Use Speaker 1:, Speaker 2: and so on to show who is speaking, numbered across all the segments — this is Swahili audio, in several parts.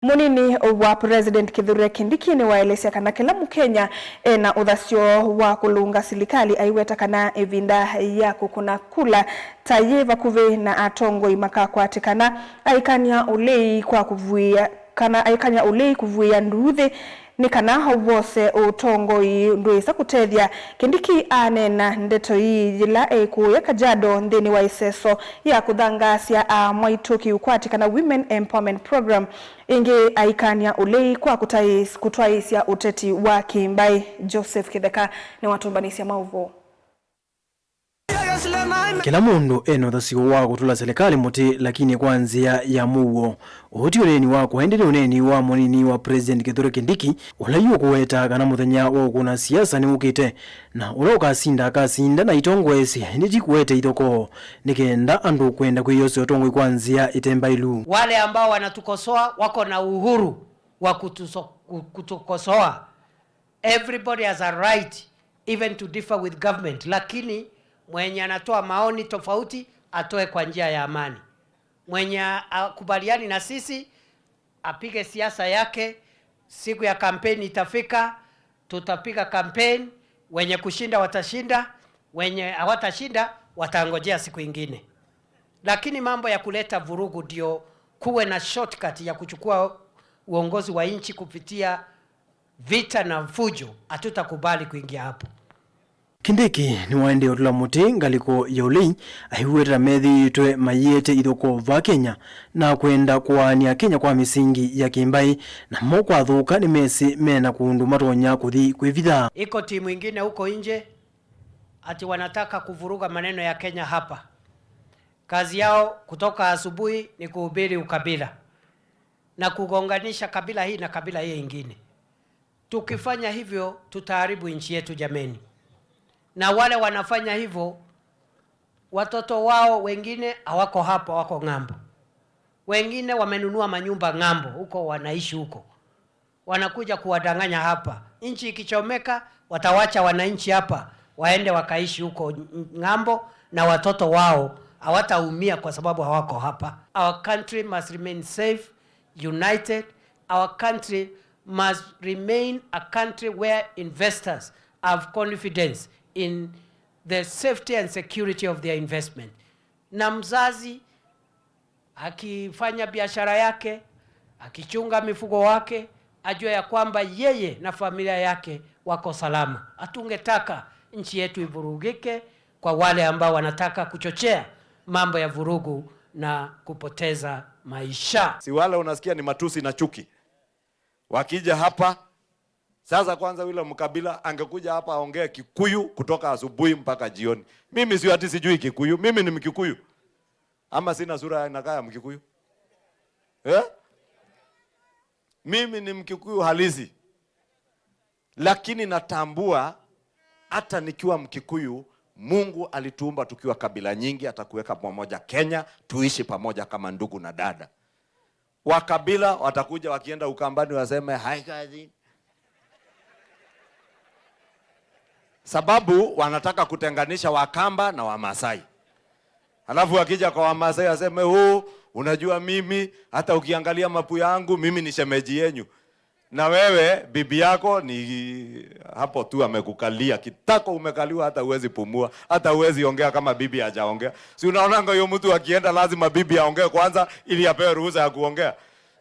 Speaker 1: Munini wa President Kithure Kindiki ni waelesya kana kila mukenya ena uthasyo wa kulunga silikali aiweta kana ivinda ya kukuna kula ta yi vakuvi na atongoi makakwatikana aikania ulei kwa kuvuia kana aikania ulei kuvuia nduthi ni kana wose utongoi ndwisa kutethya. Kindiki anena ndeto ii yila ikuya Kajiado nthini wa iseso ya kuthangaasya a mwaitu kiukwatikana Women Empowerment Program ingi aikania ulei kwa kutwaisya uteti wa kimbai. Joseph Kitheka ni watumbanisya mauvo.
Speaker 2: Kila mundu ena uthasyo wa kutula serikali muti lakini kwa nzia ya muuo. Uti uneni wa kuendelea uneni wa munini wa President Kithure Kindiki ula kuweta kana muthenya wa ukuna siasa ni ukite na ula ukasinda akasinda na itongwesi nitikuwete ithoko nikenda andu kwenda kwiyosya utongoi kwa nzia itembailu.
Speaker 3: Wale ambao wanatukosoa wako na uhuru wa kutukosoa. Everybody has a right even to differ with government, lakini mwenye anatoa maoni tofauti atoe kwa njia ya amani. Mwenye akubaliani na sisi apige siasa yake. Siku ya kampeni itafika, tutapiga kampeni. Wenye kushinda watashinda, wenye hawatashinda watangojea siku ingine. Lakini mambo ya kuleta vurugu ndio kuwe na shortcut ya kuchukua uongozi wa nchi kupitia vita na fujo, hatutakubali kuingia hapo.
Speaker 2: Kindiki ni waende utula muti ngaliko ya ulei aiwetera methiitwe mayete ithoko va Kenya na kwenda kuania Kenya kwa misingi ya kimbai na mo kwathuka ni mesi mena kundu matonya kuthi kwivitha.
Speaker 3: Iko timu ingine huko nje ati wanataka kuvuruga maneno ya Kenya hapa. Kazi yao kutoka asubuhi ni kuhubiri ukabila na kugonganisha kabila hii na kabila hii ingine. Tukifanya hivyo tutaharibu nchi yetu jameni. Na wale wanafanya hivyo watoto wao wengine hawako hapa, wako ng'ambo. Wengine wamenunua manyumba ng'ambo, huko wanaishi huko, wanakuja kuwadanganya hapa. Nchi ikichomeka, watawacha wananchi hapa waende wakaishi huko ng'ambo, na watoto wao hawataumia kwa sababu hawako hapa. Our country must remain safe, united. Our country must remain a country where investors have confidence in the safety and security of their investment. Na mzazi akifanya biashara yake, akichunga mifugo wake, ajue ya kwamba yeye na familia yake wako salama. Hatungetaka nchi yetu ivurugike kwa wale ambao wanataka kuchochea mambo ya vurugu na kupoteza maisha.
Speaker 4: Si wale unasikia ni matusi na chuki. Wakija hapa sasa, kwanza yule mkabila angekuja hapa aongee Kikuyu kutoka asubuhi mpaka jioni. Mimi sio ati sijui Kikuyu, mimi ni Mkikuyu. Ama sina sura inakaa ya Mkikuyu? Eh? Mimi ni Mkikuyu halisi. Lakini natambua hata nikiwa Mkikuyu, Mungu alituumba tukiwa kabila nyingi, atakuweka pamoja Kenya, tuishi pamoja kama ndugu na dada. Wakabila watakuja wakienda Ukambani waseme hai kazi, sababu wanataka kutenganisha Wakamba na Wamasai. Alafu wakija kwa Wamasai waseme oh, unajua mimi hata ukiangalia mapu yangu mimi ni shemeji yenyu, na wewe bibi yako ni hapo tu amekukalia kitako, umekaliwa hata huwezi pumua, hata huwezi ongea kama bibi hajaongea. Si unaonanga huyo mtu akienda lazima bibi aongee kwanza ili apewe ruhusa ya kuongea.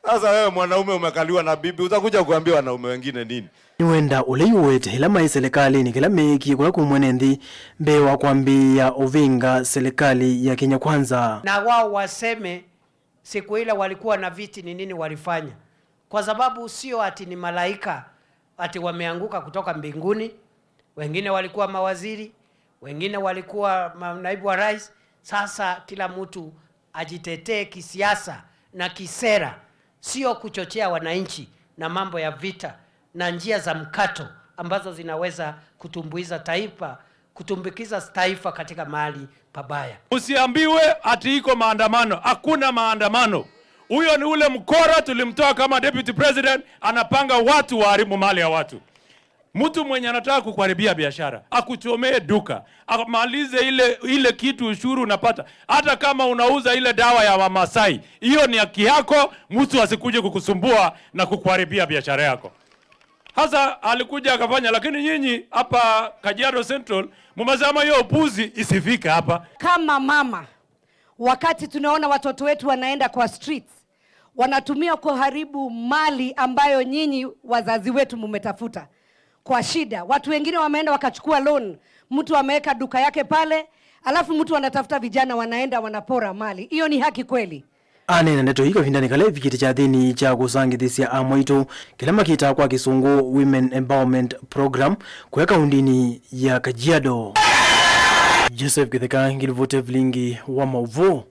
Speaker 4: Sasa wewe mwanaume umekaliwa na bibi, utakuja kuambia wanaume wengine nini?
Speaker 2: Niwenda ulei uwete ila mai serikali ni kila meki kula kumwene nthi mbe wa kwambia uvinga serikali ya Kenya Kwanza.
Speaker 3: Na wao waseme siku ile walikuwa na viti ni nini walifanya, kwa sababu sio ati ni malaika ati wameanguka kutoka mbinguni. Wengine walikuwa mawaziri, wengine walikuwa naibu wa rais. Sasa kila mtu ajitetee kisiasa na kisera, sio kuchochea wananchi na mambo ya vita na njia za mkato ambazo zinaweza kutumbuiza taifa, kutumbukiza taifa katika mahali pabaya.
Speaker 5: Usiambiwe ati iko maandamano. Hakuna maandamano. Huyo ni ule mkora tulimtoa kama deputy president, anapanga watu waharibu mali ya watu. Mtu mwenye anataka kukuharibia biashara, akuchomee duka, amalize ile kitu ushuru unapata, hata kama unauza ile dawa ya Wamasai, hiyo ni haki yako. Mtu asikuje kukusumbua na kukuharibia biashara yako. Hasa alikuja akafanya, lakini nyinyi hapa Kajiado Central mumesema hiyo upuzi isifike hapa.
Speaker 6: Kama mama, wakati tunaona watoto wetu wanaenda kwa streets, wanatumia kuharibu mali ambayo nyinyi wazazi wetu mumetafuta kwa shida. Watu wengine wameenda wakachukua loan, mtu ameweka duka yake pale, alafu mtu anatafuta vijana wanaenda wanapora mali. Hiyo ni haki kweli?
Speaker 2: Anena ndeto hii kavindani kale vikiti cha thini cha kusangithisya amwaitu kila makita kwa kisungu Women Empowerment Program kwa kaundini ya Kajiado. Joseph Githeka ngilivote vilingi wa mauvu.